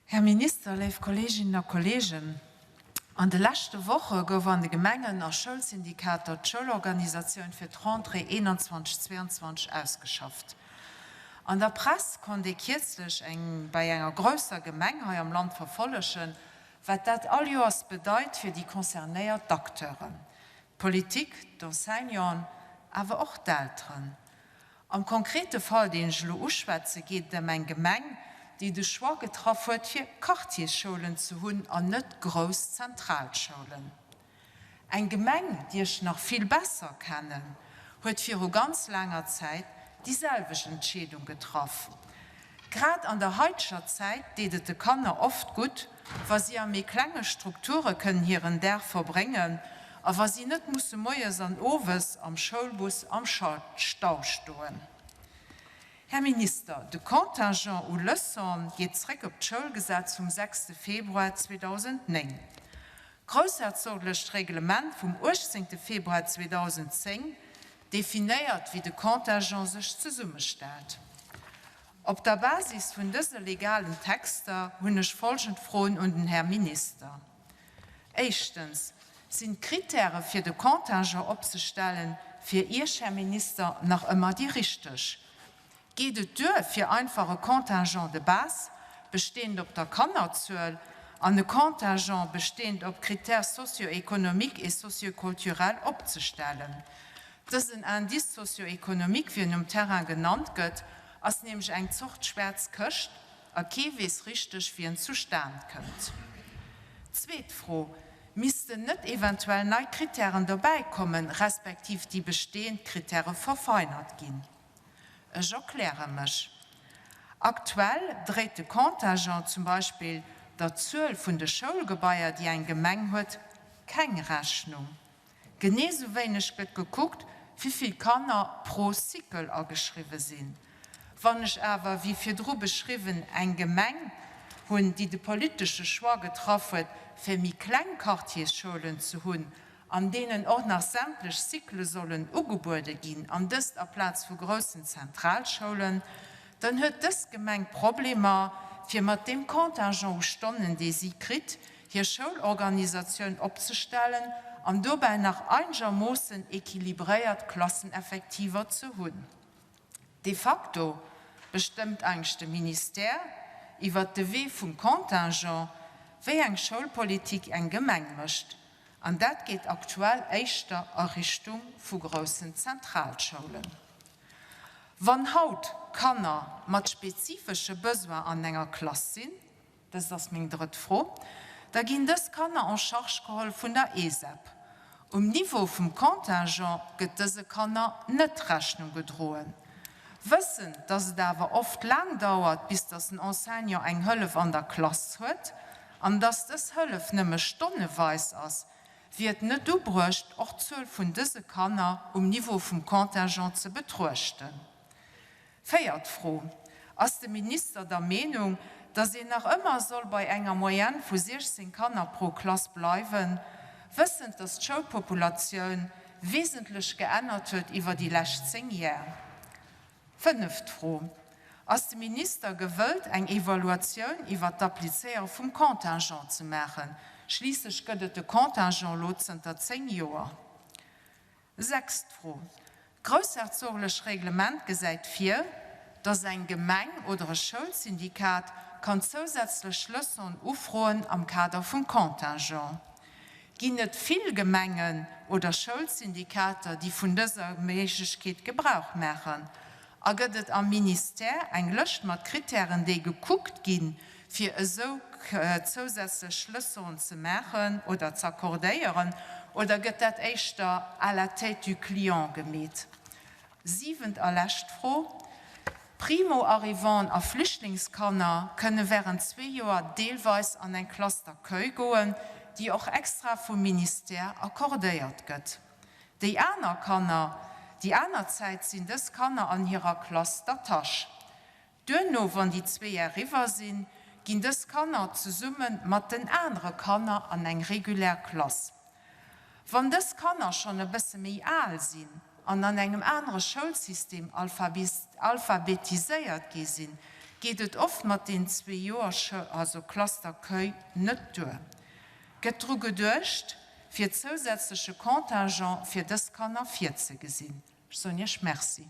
Här Minister, léif Kolleeginnen a Kolleegen, an de leschte Woche gouf an de Gemengen a Schoulsyndikater d'Schoulorganisatioun fir d'Rentrée 21, 22 ausgeschafft. An der Press konnt ee kierzlech eng bei enger grousser Gemeng hei am Land verfollegen, wat dat all Joers bedeit fir déi concernéiert Acteuren, d'Politik, d'Enseignanten, awer och d'Elteren. Am konkrete Fall, deen ech elo uschwätze, geet et ëm eng Gemeng, déi de Choix getraff huet, fir Quartiersschoulen ze hunn an net grouss Zentralschoulen. Eng Gemeng, déi ech nach vill besser kennen, huet viru ganz laanger Zäit déi selwecht Entscheedung getraff. Grad an der haiteger Zäit deet et de Kanner oft gutt, wa si a méi klenge Strukture kënnen hiren Dag verbréngen a wa si net musse moies an owes am Schoulbus am Stau stoen. Här Minister, de Contingent u Leçone geet zréck op d'Schoulgesetz vum 6 Februar 2009. D'groussherzoglecht Reglement vum 18 Februar 2010 definéiert, wéi de Contingent sech zesummestellt. Op der Basis vun dëse legalen Texter hunn ech folgend Froen un den Här Minister. Éischtens, Sinn d'Kritäre fir de Contingent opzestellen fir Iech, Här Minister, nach ëmmer déi richteg? Geet et duer, fir einfach e Contingent de base, bestehend op der Kannerzuel, an e Contingent, bestehend op Critères socio-économiques et socio-culturels, opzestellen? Dësen Indice socio-économique, wéi en um Terrain genannt gëtt, ass nämlech eng Zort schwaarz Këscht a kee weess richteg, wéi en zustan kënnt. Zweet Fro, Missten net eventuell nei Kritären dobäikommen, respektiv déi bestehend Kritäre verfeinert ginn? Ech erkläre mech. Aktuell dréit de Contingent zum Beispill der Zuel vun de Schoulgebaier, déi eng Gemeng huet, keng Rechnung. Genee sou wéineg gëtt gekuckt, wivill Kanner pro Cycle ageschriwwe sinn. Wann ech awer, wéi virdru beschriwwen, eng Gemeng hunn, déi de politesche Choix getraff huet, fir méi kleng Quartiersschoulen ze hunn, an deenen och nach sämtlech Cyclë sollen ugebuede ginn, an dëst aplaz vu groussen Zentralschoulen, dann huet dës Gemeng Problemer, fir mat deem Contingent u Stonnen, dee si kritt, hir Schoulorganisatioun opzestellen an dobäi nach einegermoossen équilibréiert Klasseneffektiver ze hunn. De facto bestëmmt eigentlech de Ministère iwwert de Wee vum Contingent, wéi eng Schoulpolitik eng Gemeng mécht. An dat geet aktuell éischter a Richtung vu groussen Zentralschoulen. Wann haut Kanner mat spezifesche Besoin an enger Klass sinn, dëst ass meng drëtt Fro, da ginn dës Kanner en charge geholl vun der ESEP. Um Niveau vum Contingent gëtt dëse Kanner net Rechnung gedroen. Wëssend, dass et awer oft laang dauert, bis dass en Enseignant eng Hëllef an der Klass huet, an dass dës Hëllef nëmme stonneweis ass, wier et net ubruecht, och d'Zuel vun dëse Kanner um Niveau vum Contingent ze betruechten. Véiert Fro, Ass de Minister der Meenung, dass een nach ëmmer soll bei enger Moyenne vu 16 Kanner pro Klass bleiwen, wëssend, dass d'Schoulpopulatioun wesentlech geännert huet iwwer déi lescht 10 Jär? Fënneft Fro, Ass de Minister gewëllt, eng Evaluatioun iwwert d'Applizéiere vum Contingent ze maachen? Schliisslech gëtt et de Contingent elo zënter 10 Joer. Sechst Fro, D'groussherzoglech Reglement gesäit vir, dass eng Gemeng oder e Schoulsyndikat kann zousätzlech Leçonen ufroen am Kader vum Contingent. Ginn et vill Gemengen oder Schoulsyndikater, déi vun dëser Méiglechkeet Gebrauch maachen? A gëtt et am Ministère eng Lëscht mat Kritären, déi gekuckt ginn, fir esou zousätzlech Leçonen ze maachen oder z'accordéieren, oder gëtt dat éischter à la tête du client gemeet? Siwent a lescht Fro, Primo-arrivanten a Flüchtlingskanner kënne wärend zwee Joer deelweis an eng Classe d'accueil goen, déi och extra vum Ministère accordéiert gëtt. Déi aner Kanner, déi aner Zäit sinn dës Kanner an hirer Classe d'attache. Duerno, wann déi zwee Jar eriwwer sinn, ginn dës Kanner zesumme mat den anere Kanner an eng regulär Klass. Wann dës Kanner schonn e bësse méi al sinn an an engem anere Schoulsystem alphabetiséiert gi sinn, Geet et oft mat den Zweejoerschou also Classe d'accueil net duer? Gëtt dru geduecht, fir zousätzleche Contingent fir dës Kanner virzegesinn? Ech soen Iech Merci.